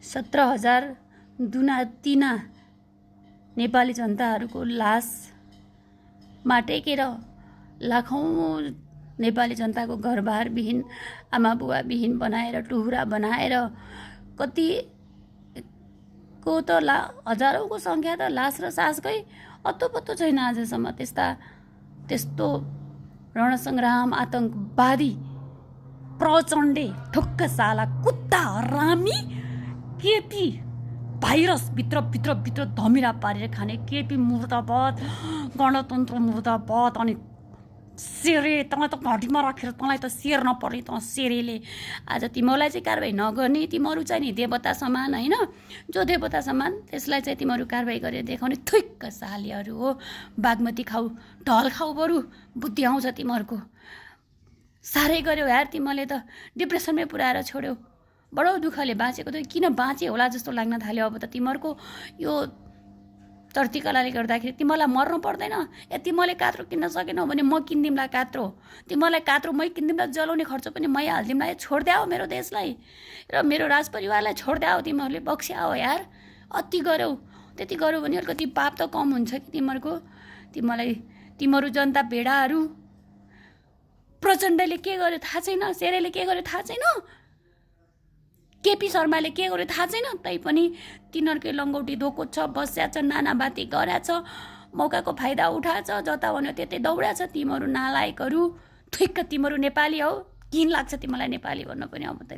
17,000 दुना तिना नेपाली जनताहरूको लासमा टेकेर लाखौँ नेपाली जनताको घरबार विहीन आमा बुवा विहीन बनाएर टुहुरा बनाएर कतिको त हजारौँको सङ्ख्या त लास र सासकै अत्तो छैन आजसम्म। त्यस्तो रणसङ्ग्राम आतङ्कवादी प्रचण्डे ठुक्क साला कुत्ता हरामी केपी भाइरस भित्र धमिरा पारेर खाने केपी मुर्दाबाद, गणतन्त्र मुर्दाबाद। अनि सेरे तँलाई त घाँटीमा राखेर तँलाई त सेर नपर्ने तँ सेरेले आज तिमीहरूलाई चाहिँ कारवाही नगर्ने, तिमीहरू चाहिँ नि देवता समान होइन, जो देवता समान त्यसलाई चाहिँ तिमीहरू कारवाही गरेर देखाउने थुक्क सालीहरू हो। बागमती खाऊ, ढल खाऊ, बरु बुद्धि आउँछ तिमीहरूको। साह्रै गऱ्यौ यार, तिमीले त डिप्रेसनमै पुऱ्याएर छोड्यौ। बडो दुःखले बाँचेको त किन बाँचे होला जस्तो लाग्न थाल्यो। अब त तिमीहरूको यो चर्तीकलाले गर्दाखेरि तिमीलाई मर्नु पर्दैन। तिमीले कात्रो किन्न सकेनौ भने म किनिदिउँला कात्रो, तिमीलाई कात्रो मै किनिदिउँला, जलाउने खर्च पनि मै हालिदिउँला। छोड्द्याओ मेरो देशलाई र मेरो राजपरिवारलाई छोड्द्याओ, तिमीहरूले बक्स्याओ यार। अति गऱ्यौ, त्यति गऱ्यौ भने अलिकति पाप त कम हुन्छ कि तिमीहरूको। तिमीहरू जनता भेडाहरू। प्रचण्डले के गर्यो थाहा छैन, सेरेले के गर्यो थाहा छैन, केपी शर्माले के गर्यो थाहा छैन। तैपनि तिनीहरूकै लङ्गौटी धोको छ, बस्या छ, नानाबाती गर्या छ, मौकाको फाइदा उठाएछ, जता भन्यो त्यतै दौड्या छ। तिमीहरू नालायकहरू, ठिक्क तिमीहरू नेपाली हौ, घिन लाग्छ तिमीलाई नेपाली भन्न पनि। अब त